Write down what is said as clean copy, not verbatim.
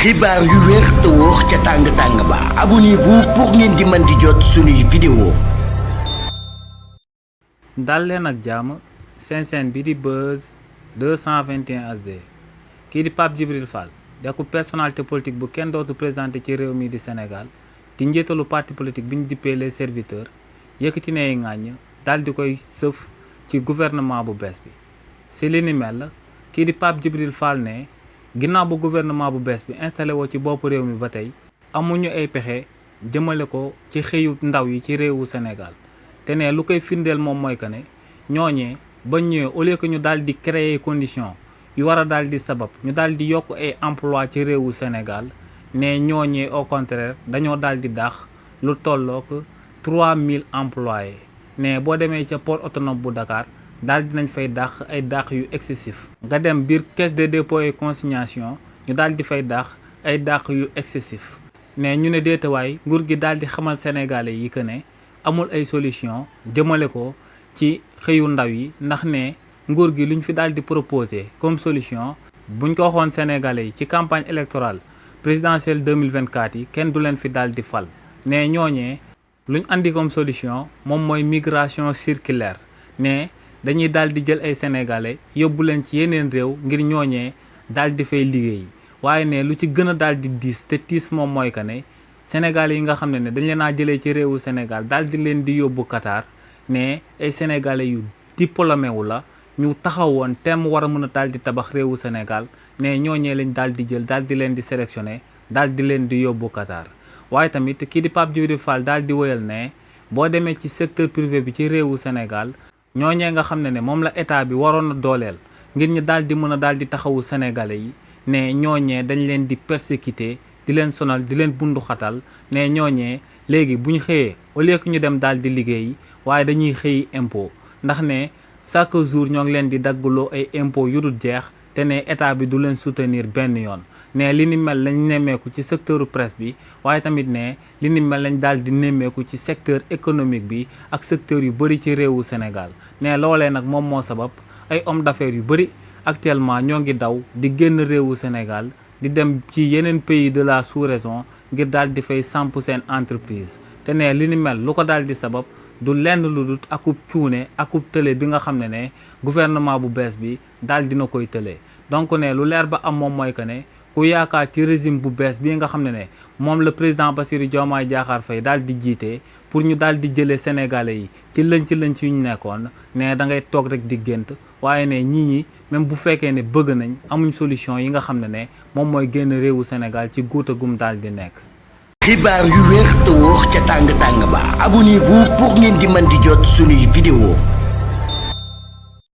xibaar yu wér te wóor ca tàng-tàng ba abonnez-vous pour ngeen di mën di jot suñuy vidéo. dal leen ak jàmm seen chaîne bi di Buzz 221 HD kii di Pape Djibril Fall deku personnalité politique bu kenn dootu présenté ci réew mi di Sénégal di njiitalu parti politique bi ñu dippee les serviteurs yëkkati ne ŋàññ dal di koy sëf ci gouvernement bu bees bi. si li ni mel kii di Pape Djibril Fall ne ginnaaw bu gouvernement bu bees bi installé woo ci bopp réew mi ba tey amuñu ay pexe jëmale ko ci xëyu ndaw yi ci réewu Sénégal te ne lu koy firndeel moom mooy que ne ñooñee ba ñëwee au lieu que ñu daal di créer condition yu war a daal di sabab ñu daal di yokk ay emploi ci réewu Sénégal ne ñooñee au contraire dañoo daal di dàq lu tollook 3000 employés ne boo demee ca port autonome bu Dakar daal dinañ fay dàq ay dàq yu excessif nga dem biir caisse de dépôt et consignation ñu daal di fay dàq ay dàq yu excessif ne ñu ne déetawaay nguur gi daal di xamal sénégalais yi que ne amul ay solution jëmale ko ci xëyu ndaw yi ndax ne nguur gi luñ fi daal di proposé comme solution buñ ko waxoon sénégalais yi ci campagne électorale présidentielle 2024 yi kenn du leen fi daal di fal ne ñooñee luñ andi comme solution moom mooy migration circulaire ne dañuy daal di jël ay sénégalais yóbbu leen ci yeneen réew ngir ñooñee daal di fay liggéey waaye ne lu ci gën a daal di diis te tiis moom mooy que ne sénégalais yi nga xam ne dañ leen a jëlee ci réewu Sénégal daal di leen di yóbbu Qatar ne ay sénégalais yu diplômé wu la ñu taxawoon temm war a mën a daal di tabax réewu Sénégal ne ñooñee lañ daal di jël daal di leen di sélectionné daal di leen di yóbbu Qatar waaye tamit kii di Pape Djibril Fall daal di wëyal ne boo demee ci secteur privé bi ci réewu Sénégal ñooñee nga xam ne moom la état bi waroon a dooleel ngir ñu daal di mën a daal di taxawu sénégalais yi ne ñooñee dañ leen di persécuter di leen sonal di leen bundu xatal ne ñooñee léegi bu ñu xëyee au lieu que ñu dem daal di liggéey waaye dañuy xëyi impôt ndax ne chaque jour ñoo ngi leen di daggloo ay impôt yu dul jeex te ne état bi du leen soutenir benn yoon ne li ni mel lañ nemmeeku ci secteur presse bi waaye tamit ne li ni mel lañ daal di nemmeeku ci secteur économique bi ak secteur yu bëri ci réewu Sénégal ne loolee nag moom moo sabab ay hommes d'affaires yu bëri actuellement ñoo ngi daw di génn réewu Sénégal di dem ci yeneen pays de la sous-région ngir daal di fay samp seen entreprise te ne li ni mel lu ko daal di sabab du lenn lu dul akub cuune akub tële bi nga xam ne gouvernement bu bees bi daal dina koy tële donc ne lu leer ba am moom mooy que ne ku yaakaar ci régime bu bees bii nga xam ne moom le président Bassirou Diomaye Diakhar Faye daal di jiite pour ñu daal di jëlee sénégalais yi ci lënc yu ñu nekkoon ne da ngay toog rek di gént waaye ne ñi même bu fekkee ne bëgg nañ amuñ solution yi nga xam ne moom mooy génn réewu Sénégal ci guuta gum daal di nekk. xibaar yu wér te wóor ca tàng-tàng ba abonnez-vous pour ngeen di mën di jot suñuy vidéo.